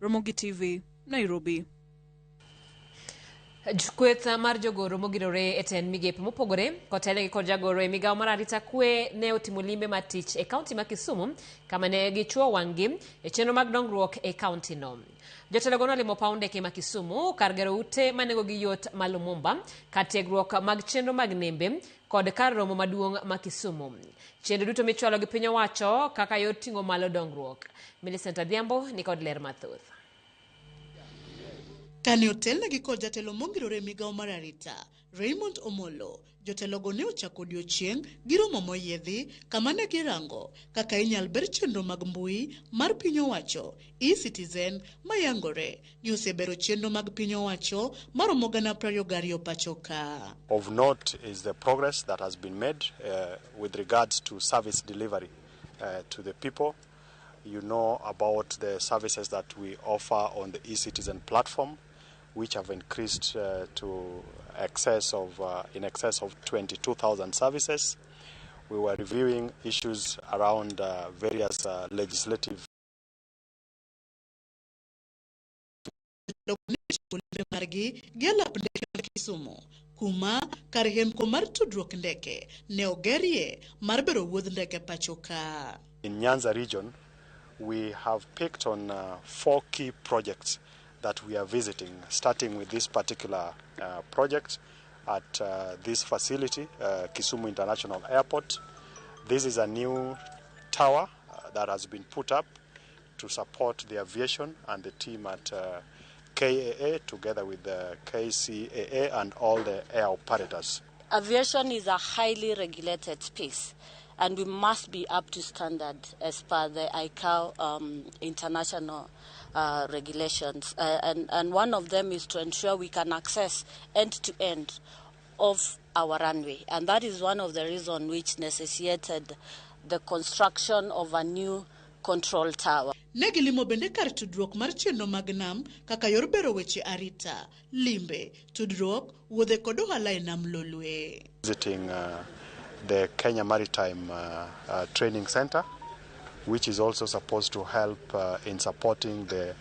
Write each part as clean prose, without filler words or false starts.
Ramogi TV, Nairobi. Kweth mar jogoro mogirore e tend migepe mopogore kotelnegi kod jagoro e migawo mar arita kwe ne otimo limbe mar tich e kaunti ma Kisumu kama ne gichuo wang'gi e chenro mag dongruok e kaunti no. Jotelogo nolimo paw ndeke ma Kisumu, kar gero ute ma nengogi yot ma Lumumba, kar tiegruok mag chenro mag nembe kod kar romo maduong' ma Kisumu. Chenro duto michwalo gi piny owacho kaka yor ting'o malo dongruok. Millicent Adhiambo ni kod ler mathoth. Kane otelnegi kod jatelo mongirore e migawo mar arita, Raymond Omolo, jotelogo ne ochako odiochieng' gi romo moyiedhi kama ne girango kaka inyal ber chenro mag mbui mar piny owacho e-Citizen mayangore ni osebero chenro mag piny owacho maromo 22,000 pacho ka. Of note is the progress that has been made with regards to service delivery to the people. You know about the services that we offer on the e-Citizen platform, which have increased to in excess of 22,000 services. We were reviewing issues around various legislative margi gi alap ndeke ma Kisumu kuma kar hemko mar tudruok ndeke ne ogerie mar bero wuodh ndeke pacho ka. In Nyanza region, we have picked on 4 key projects that we are visiting, starting with this particular project at this facility, Kisumu International Airport. This is a new tower that has been put up to support the aviation and the team at KAA together with the KCAA and all the air operators. Aviation is a highly regulated space, and we must be up to standard as per the ICAO international regulations. And one of them is to ensure we can access end-to-end of our runway. And that is one of the reasons which necessitated the construction of a new control tower. Ne gilimo bende kar tudruok mar chenro mag nam kaka yor bero weche arita, limbe, tudruok, wuodhe kod ohala e nam Lolwe. Visiting the Kenya Maritime Training Center, which is also supposed to help in supporting the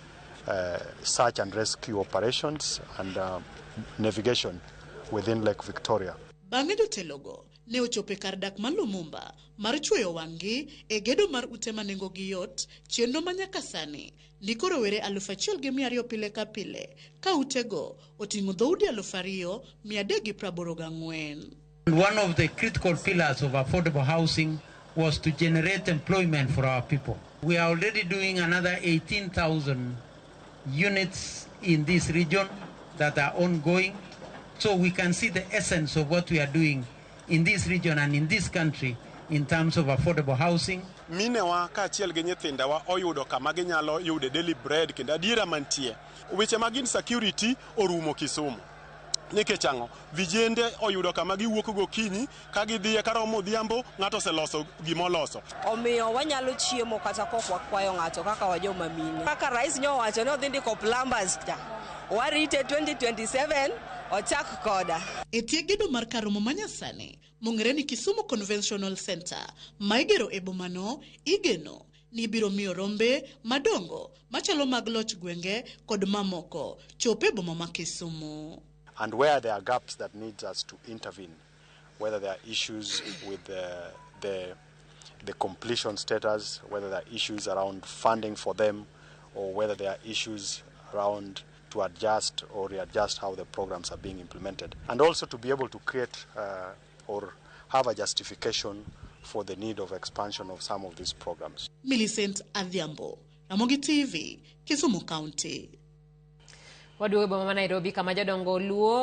search and rescue operations and navigation within Lake Victoria. Bang'e jotelogo ne ochopo e kar dak mar Lumumba mar chwoyo wang'gi e gedo mar ute ma nengogi yot, chenro ma nyaka sani ndiko rowere 1,200 pile ka pile ka utego oting'o dhoudi 2,384. One of the critical pillars of affordable housing was to generate employment for our people. We are already doing another 18,000 units in this region that are ongoing. So we can see the essence of what we are doing in this region and in this country in terms of affordable housing. Minewa kaachiel gi nyithindawa oyudo kama ginyalo yude daily bread kendo adiera mantie. Weche mag insecurity orumo Kisumu. Nikech ang'o? Vijende oyudo kama giwuok gokinyi ka gidhiye karomo odhiambo ng'ato oseloso gimoloso. Omiyo wanyalo chiemo kata kok wakwayo ng'ato kaka wajoma mine. Kaka rais nyowacho ni odhi ndiko plumbers cha. Warite 2027 ochak koda. E tie gedo mar kar romo manyasani mong'ere ni Kisumu Conventional Center ma igero e bomano igeno ni ibiro miyo rombe madongo machalo mag loch gwenge kod mamoko chopo e boma ma Kisumu. And where there are gaps that needs us to intervene, whether there are issues with the completion status, whether there are issues around funding for them, or whether there are issues around to adjust or readjust how the programs are being implemented. And also to be able to create or have a justification for the need of expansion of some of these programs. Millicent Adhiambo, Ramogi TV, Kisumu County. Waduogo e boma ma Nairobi kama jodongo Luo